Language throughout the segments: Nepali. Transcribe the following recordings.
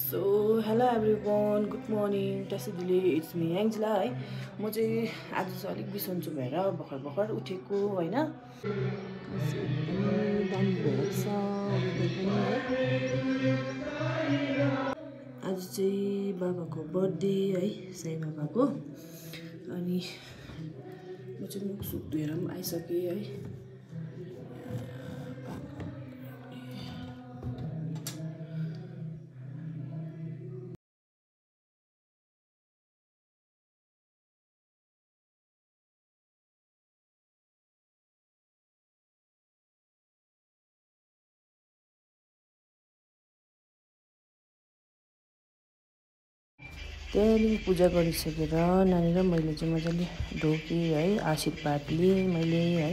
So hello everyone, good morning. Tashi दिदी, इट्स मी एङ्जिला है। म चाहिँ आज चाहिँ अलिक बिसन्चो भएर भर्खर उठेको होइन। एकदमै दामी भइरहेको छ वेदर पनि है। आज चाहिँ बाबाको बर्थडे है, साई बाबाको। अनि म चाहिँ मुख सुख धोएर पनि आइसकेँ है। त्यहाँदेखि पूजा गरिसकेर नानी र मैले चाहिँ मजाले ढोकेँ है, आशीर्वाद लिएँ मैले है।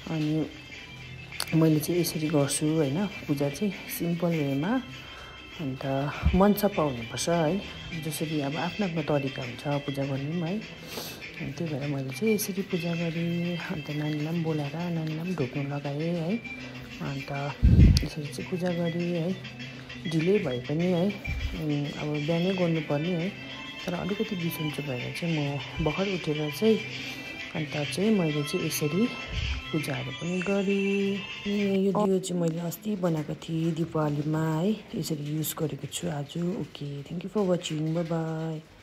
अनि मैले चाहिँ यसरी गर्छु होइन, पूजा चाहिँ सिम्पल वेमा। अन्त मन सफा हुनुपर्छ है, जसरी अब आफ्नो आफ्नो तरिका हुन्छ पूजा गर्नु पनि है। अनि त्यही भएर मैले चाहिँ यसरी पूजा गरेँ। अन्त नानीलाई पनि बोलाएर नानीलाई पनि ढोक्नु लगाएँ है। अन्त यसरी चाहिँ पूजा गरेँ है। ढिलै भए पनि है, अब बिहानै गर्नुपर्ने है, तर अलिकति बिसन्चो भएर चाहिँ म भर्खर उठेर चाहिँ अन्त चाहिँ मैले चाहिँ यसरी पूजाहरू पनि गरेँ। यो दियो चाहिँ मैले अस्ति बनाएको थिएँ दिपावलीमा है, यसरी युज गरेको छु आज। Okay, thank you for watching, bye by.